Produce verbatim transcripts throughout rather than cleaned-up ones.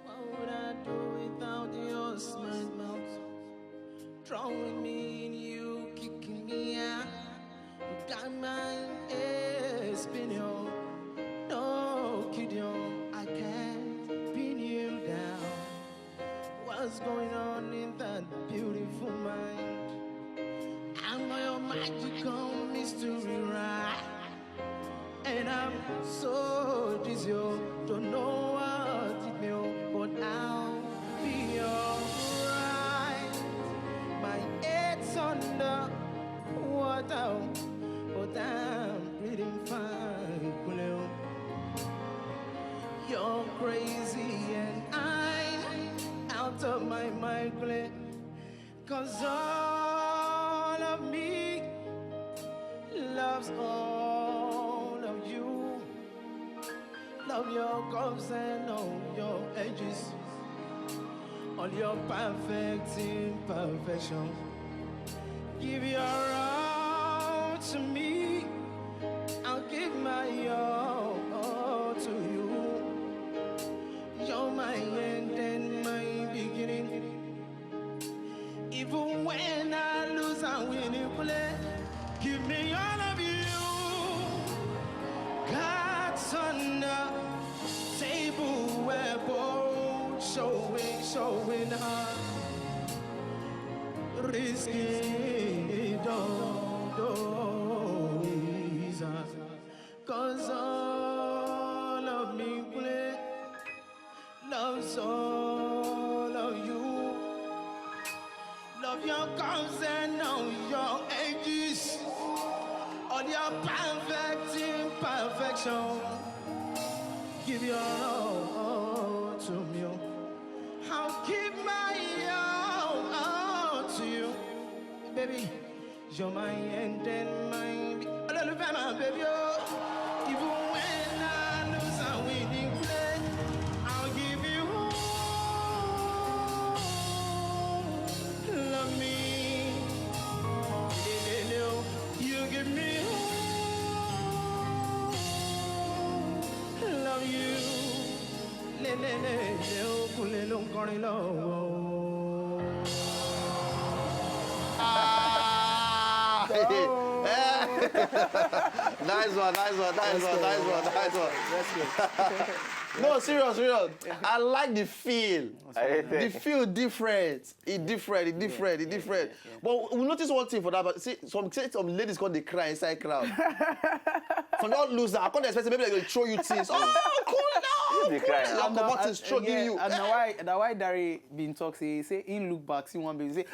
What would I do without your smart mouth? Drawing me in, you kicking me out. You got my head spinning. No kidding, I can't pin you down. What's going on in that beautiful mind? I'm your magical mystery, right? And I'm so dizzy, oh, don't know what it means, but I'll be alright. My head's under water, but I'm breathing fine. You're crazy and I'm out of my mind, Kule. Cause all of me loves all of you. Love your curves and all your edges, all your perfect imperfection. Give your all to me, I'll give my all to you. You're my end and my beginning. Even when I lose, I win in play. Give me all of you. God's on the table where both showing, showing heart. Risking it all, though, is cause all of me play. Loves all of you. Love your curves and all your edges. All your perfect imperfection. Give your all to me. I'll give my all, all to you, baby. You're my end and my be- olólùfẹ́, my baby, oh. Even when I lose and win in play, I'll give you all. Love me. Lele, oh. You give me all. Love you. Lele, lele, oh, Kule ló ń kọrin lọ́wọ́. Ah! Eh. Nice one, nice one, nice one, nice one, nice one. No, serious, serious. I like the feel. The feel different. It different, it different, it different. But we notice one thing for that. But see, some say some ladies come dey cry inside crowd. Some don lose am. I come dey expect say maybe they go throw you things. Oh, cool now. They cry. Like comot things, throw give you. And na why na why Dare bin talk say say he look back see one baby say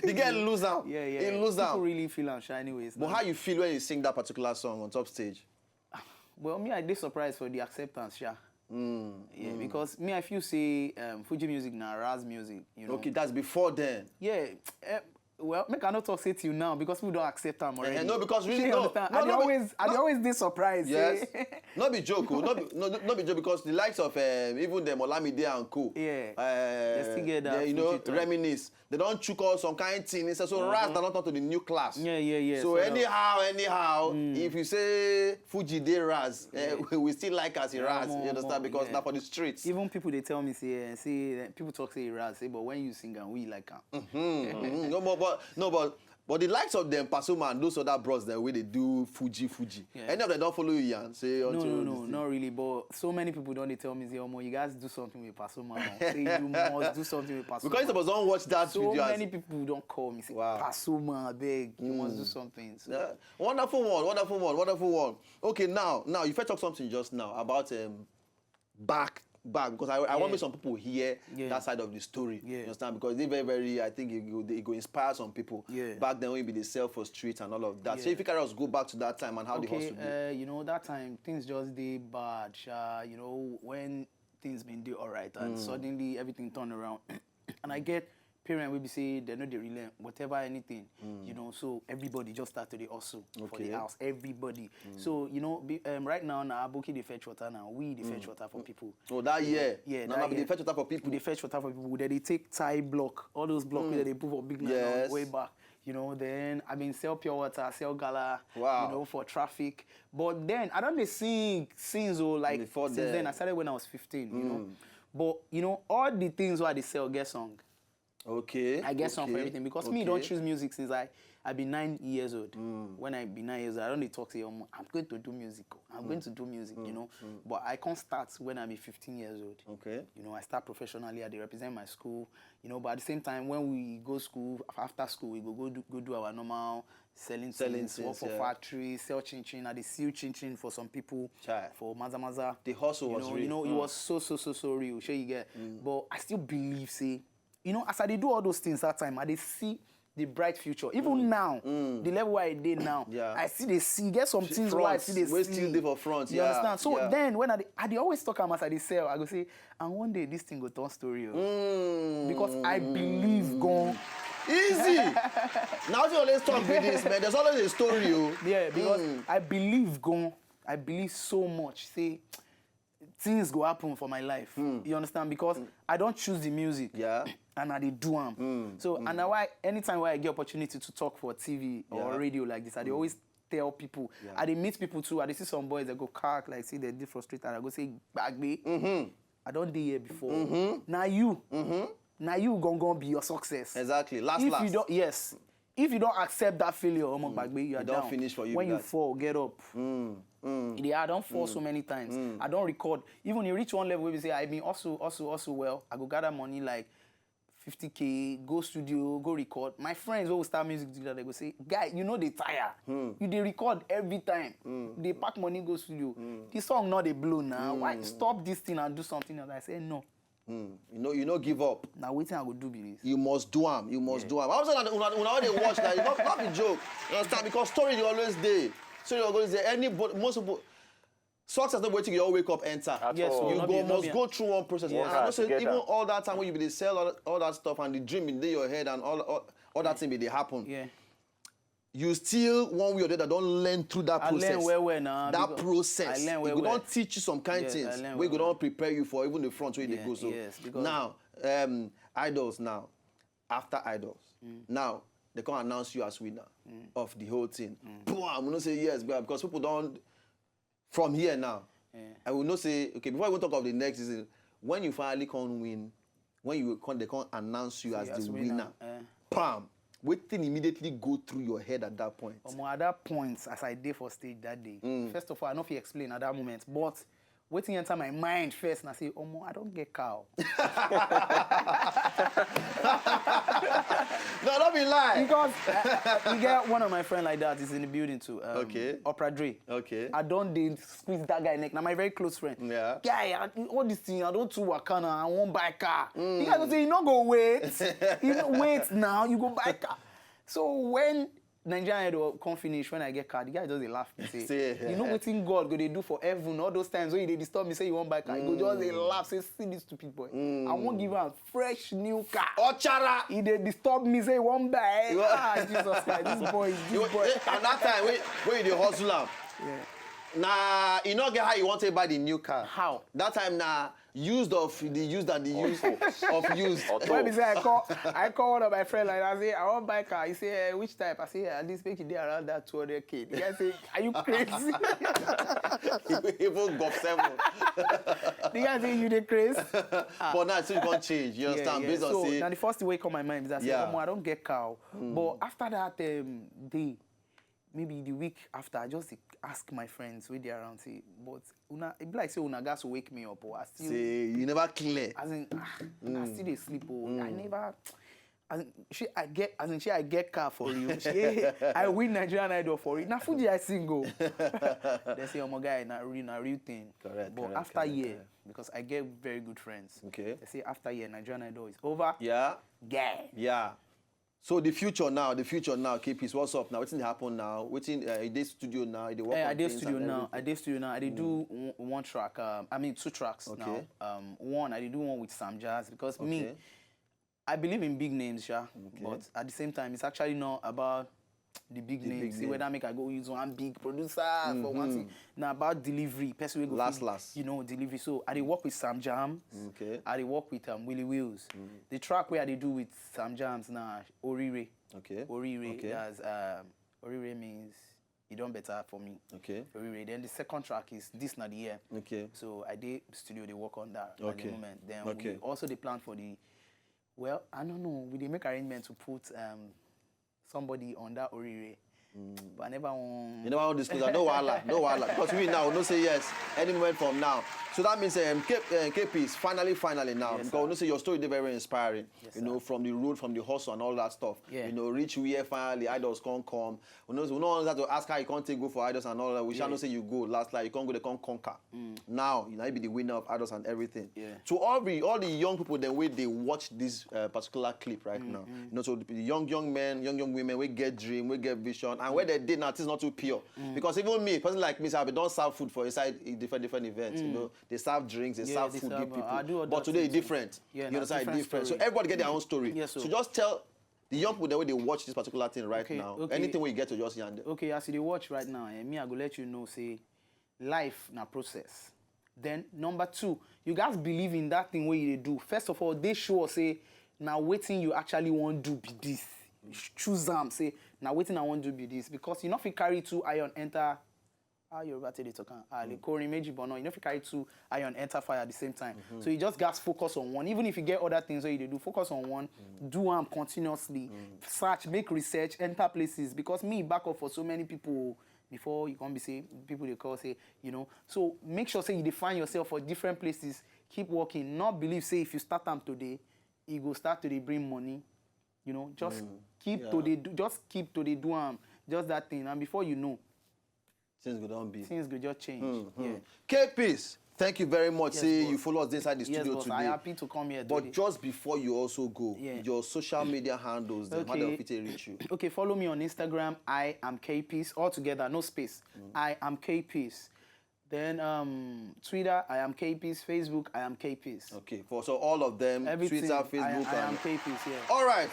The girl lose am. yeah yeah. He lose People am. Really feel am sha anyways. But how you feel when you sing that particular song on top stage? Well, me I dey surprised for the acceptance sha. Mm, yeah, because me I feel say um, Fuji music na Raz music, you know. Okay, that's before then. Yeah. Eh, well, make I no talk say till now because people don accept am already. Eh, no, because really, Shey you no, understand? no, I dey no, always, I dey no. Always dey surprised. Yes. Say, No be joke, oh. No be, no, no be joke because the likes of um, even them Olamide and co. Yeah. Uh, They still get that they, you know, Fuji talk. Reminisce. They don chook out some kind thing. So, so Raz don turn to the new class. Yeah, yeah, yeah. So So- anyhow, anyhow, if you say Fuji dey Raz, eh, we still like as a Raz. more, You understand? More, Because yeah. Now for the streets. Even people they tell me say, eh, say eh, people talk say Raz, say, but when you sing and we like am. Mm-hmm. No, but, but no, but but the likes of them, Pasuma and those other bros that way they do Fuji, Fuji. Yeah. Any of them don't follow you and say No, until no, this no, thing? Not really. But so many people don't they tell me say, "Omo, you guys do something with Pasuma. Oh. Say you must do something with Pasuma." Because suppose don't watch that So video. as- Many people don't call me say, Wow. "Pasuma, I beg, you must do something." So, Yeah. Wonderful one, wonderful one, wonderful one. Okay, now, now you first talk something just now about um, back, back because I, I want Yeah. me some people hear Yeah. that side of the story. Yeah. You understand? Because they very, very. I think it, go- it go inspire some people. Yeah. Back then, when we be the sell for street and all of that. So Yeah. If you can just go back to that time and how the okay, hustle be. Uh, you know that time things just did bad. Sha, you know when things been do all right and Mm. Suddenly everything turned around, and I get parent wey be say dem no dey relent, whatever, anything, you know, so everybody just start to dey hustle for the house, everybody. So, you know, be, um, right now, na Aboki dey fetch water now, we dey fetch water for people. Oh, that year. Yeah, Now, that now we dey year. Fetch water for We people. dey fetch water for people. Dem dey take tie block, all those block wey dem dey put for big nylon Yes. way back. You know, then I been sell pure water, sell gala, Wow. you know, for traffic. But then I don dey sing since, oh, like, Before since then. Then I started when I was fifteen, you know. But, you know, all the things wey I dey sell get song. Okay. I get song for Okay. Everything, because me don Okay. Choose music since I I be nine years old. When I be nine years old, I don dey talk say, "Omo, I'm going to do music. Oh. I'm going to do music," you know. But I can't start when I be fifteen years old. Okay. You know, I start professionally. I dey represent my school. You know, but at the same time, when we go school, af- after school, we go go do, go do our normal selling, Selling things, work things, for yeah. Factory, sell chin chin. I dey seal chin chin for some people. Chai. For maza maza. The hustle You was know, real. You know, it was so so so so real. Shey you get. But I still believe say, you know, as I dey do all those things that time, I dey see the bright future. Even now, the level where I dey now, Yeah. I still dey see. Get some things where I Front, still dey wey see. Still dey for front. You Yeah. Understand? So Yeah. Then when I dey, I dey always talk am as I dey sell. I go say, "And one day this thing go turn story." Oh. Mm. Because I believe gone. Easy. Now you always talk with this, man. There's always a story, oh. Yeah, because I believe gone. I believe so much. Say things go happen for my life. You understand? Because I don Choose the music. Yeah. And I dey do am. So and na why anytime wey I get opportunity to talk for T V or Yeah. radio like this, I dey always tell people. Yeah. I dey meet people too. I dey see some boys that go cock like say they dey frustrated. I go say, "Gbagbe. I don dey here before. Na you. Na you gon gon be your success." Exactly. Last If last. You don, yes. If you don accept that failure, omo, gbagbe, you are You don down. Finish for you. When be you that. Fall, get up. Mm, mm. Yeah, I don fall so many times. I don record. Even you reach one level wey be say I been hustle, hustle, hustle well. I go gather money like fifty K, go studio, go record. My friends wey we start music together, they go say, "Guy, you no dey tire. You dey record every time. Dey pack money, go studio. The song no dey blow now. Why stop this thing and do something else?" I say, "No." Mm. You know, you no give up. Na wetin I go do be this. You must do am. You must do am. I'm saying that una, una all dey watch now. You no, no be joke. You understand? Because story dey always dey. Story dey always dey. Anybody, most people, success no be wetin you all wake up enter. At Yes, all. so You no go be- no must be- go through one process. Work And I know hard say together. Even all that time when you be dey sell all, all that stuff and the dream in dey your head and all, all, all that thing be dey happen. Yeah. You still one way or the other don learn through that I process. Learn well well now. That Because process. I learn well E go well. Don teach you some kind Yes, I things learn wey well go don well. Prepare you for even the front wey you dey Yeah, go. So yes, because now, um, idols now, after idols, now they come announce you as winner of the whole thing. Boom! You know say yes, because people don from here now. Yeah. I will know say, okay, before I even talk of the next season, when you finally come win, when you come, they come announce you as As the winner, winner. Eh. Pam! Wetin immediately go through your head at that point? Omo, at that point, as I dey for stage that day, first of all, I no fit explain at that moment, but wetin enter my mind first na say, "Omo, I don get car." No, don't be lie. Because uh, you get one of my friend like that is in the building too. Um, Okay. Opera Dre. Okay. I don dey squeeze that guy neck. Na my very close friend. Yeah. Guy, I, all this thing, I don too waka now. I wan buy car. The guy go say, "You no go wait. You no wait now. You go buy car." So when Nigerian Idol come finish, when I get car, the guy just dey laugh. He say, Say, "You know wetin God go dey do for heaven? All those times when you dey disturb me, say you wan buy car, you go just dey laugh. Say, see this stupid boy. I wan give am fresh new car. Ochara. He dey disturb me, say he wan buy. You- Ah, Jesus Christ, this boy, You, this boy." eh, and that time when, when you dey hustle am, Yeah. Nah, you no get how you want to buy the new car. How? That time na used of the used and the used of used. Auto. When be say I call, I call one of my friend like that. I say, "I wan buy car." He say, "Eh, which type?" I say, "Yeah, at least make it dey around that two hundred K." The guy say, "Are you crazy?" Even Golf seven. The guy say, "You dey craze?" But now things don change. You understand? Based on So say now the first thing wey come my mind is I say, Yeah. "Omo, I don get car." Oh." But after that um, day, maybe the week after, I just dey ask my friends wey dey around say, "But una, e be like say una gats wake me up, oh, I still, say you never clear. As in, ah, I still dey sleep, oh, I never." As in, she I get, as in, she I get car for you. She, I win Nigerian Idol for it. Na Fuji I sing, oh. They say, "Omo, guy, na real, na real thing." Correct, But correct, after correct, year, correct. Because I get very good friends. Okay. They say after year, Nigerian Idol is over. Yeah. Guy. Yeah. So the future now, the future now, K P, what's up now? Wetin dey happen now? Wetin uh, you dey studio now? You dey work Eh, on I dey things studio and now. Everything. I dey studio now. I dey do one, one track. Um, I mean, two tracks Okay. Now. Um, one, I dey do one with Sam Jazz because me, Okay. I believe in big names, sha. Okay. But at the same time, it's actually not about the big names. Say whether make I go use one big producer for one thing. Now about delivery, person will go last, last. You know, delivery. So I dey work with Sam Jams. Okay. I dey work with um, Willie Wills. The track where I dey do with Sam Jams now, Orire. Okay. Orire. Okay. That's um, Orire means e don better for me. Okay. Orire. Then the second track is This Na The Year. Okay. So I dey studio dey work on that at the moment. Then we also dey plan for the, well, I don't know. We dey make arrangement to put um, somebody on that Orire. But I never want. You never want disclose that. No wahala, no wahala. Because we now know say yes, any moment from now. So that means um, K- uh, K P is finally, finally now. Yes, because we know say your story dey very, very inspiring. Yes, you know, from the road, from the hustle and all that stuff. Yeah. You know, reach where finally idols can come. We know, we know that to ask how you can't take go for idols and all that. We shall know say you go last, like you can't go, they can't conquer. Now you know you be the winner of idols and everything. Yeah. To all the all the young people then wey dey watch this uh, particular clip right now, you know, so the young young men, young young women, we get dream, we get vision, and where they did now is not too pure. Because even me, person like me, say I don serve food for inside a different different events. You know, they serve drinks, they serve food, give people. But today is different. Yeah, you understand? Different. So everybody get their own story. Yes, so just tell the young people that way they watch this particular thing right now. Okay. Anything where you get to just yarn them. Okay, as you dey watch right now, eh, me I go let you know say life na process. Then number two, you guys believe in that thing where you dey do. First of all, they sure say now waiting you actually want do be this. Choose am say now waiting I want do be this because you not fit carry two iron enter. How Yoruba take dey talk am? Ah, le korin meji bono. You no fit carry two iron enter fire at the same time. So you just gats focus on one. Even if you get other things wey you dey do, focus on one. Do am continuously. Search, make research, enter places. Because me back up for so many people before you come be say people dey call say you know. So make sure say you dey find yourself for different places. Keep working. Not believe say if you start am today, e go start to dey bring money. You know, just keep to dey do, just keep to dey do am, just that thing, and before you know, things go don be. Things go just change. Yeah. K Peace, thank you very much. Yes, say boss. You follow us inside the studio today. I happy to come here today. But just before you also go, your social media handles, dem, how dem fit reach you? Okay, follow me on Instagram. I am K Peace. All together, no space. I am K Peace. Then um, Twitter, I am K Peace. Facebook, I am K Peace. Okay, for so all of them, everything, Twitter, Facebook, I am K Peace, yeah. All right.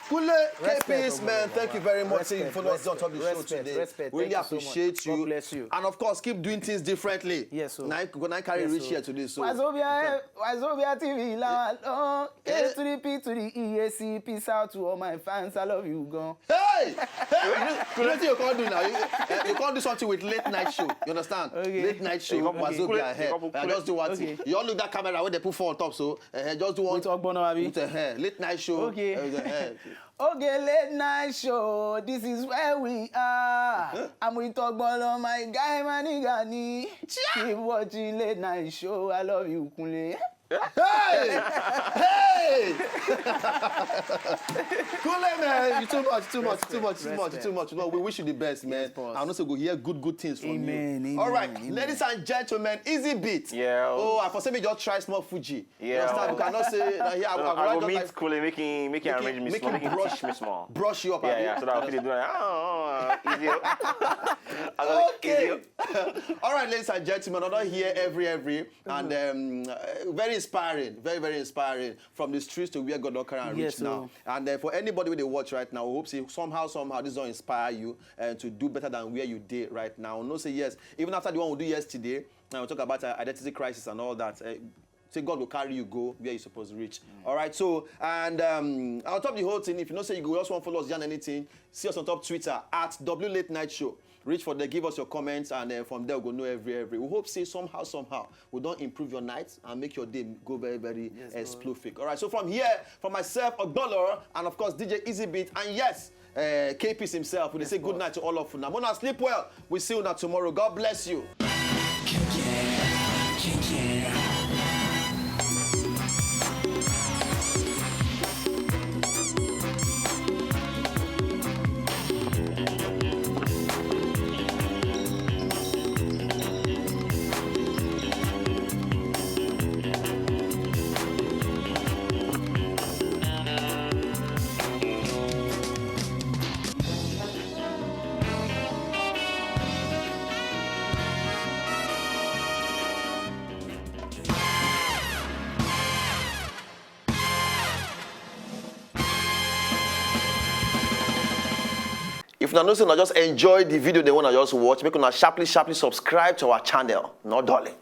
Kule, K Peace, man, thank you very much. Say you follow us on top of the show today. Respect. Really appreciate you. God bless you. And of course, keep doing things differently. Yes, sir. Now, now carry reach here today. So Wazobia, eh, Wazobia T V, la, la, A to the P to the E A C. Peace out to all my fans. I love you, gone. Hey! Hey! You know, you know what you can't do now? You, eh, you can't do something with late night show. You understand? Okay. Late night show, Wazobia, eh. I just do one thing. You all look that camera where they put phone on top, so eh, just do one. With Ogbono, abi? With a hair. Late night show. Okay. Eh, with a hair. Okay, late night show. This is where we are. I'm with Ogbono, my guy, Manigani. Keep watching late night show. I love you, Kunle. Hey! Hey! Kule, man, you too much, too much, too much, too much, too much. No, we wish you the best, man. Yes, boss. I know so go hear good, good things from you. Amen, amen, amen. All right, ladies and gentlemen, Easy Beat. Yeah. Oh, I for say me just try small Fuji. Yeah. You understand? We cannot say that here. I, I go meet Kule, make him, make him arrange me small, make him brush me small. Brush you up, yeah, yeah. So that we do that. Oh, easy. Okay. All right, ladies and gentlemen, I don't hear every every. And um, uh, very inspiring, very, very inspiring. From the streets to where God don carry and reach now. And uh, for anybody wey dey watch right now, we hope say somehow, somehow this don inspire you uh, to do better than where you dey right now. No say yes. Even after the one we do yesterday, uh, we talk about uh, identity crisis and all that. Uh, say God will carry you go where you supposed to reach. All right. So and um, on top of the whole thing, if you know say you go just want follow us, yarn anything, see us on top Twitter at W Late Night Show. Reach for there, give us your comments, and uh, from there we go know every every. We hope say somehow somehow we don improve your night and make your day go very very uh, prolific. All right. So from here, from myself, Ogbolo, and of course D J Easy Beat, and yes, uh, K Peace himself, we dey say good night to all of una. Una sleep well. We see una tomorrow. God bless you. If una know say una just enjoy the video, the one I just watch, make una sharply, sharply subscribe to our channel. No darling.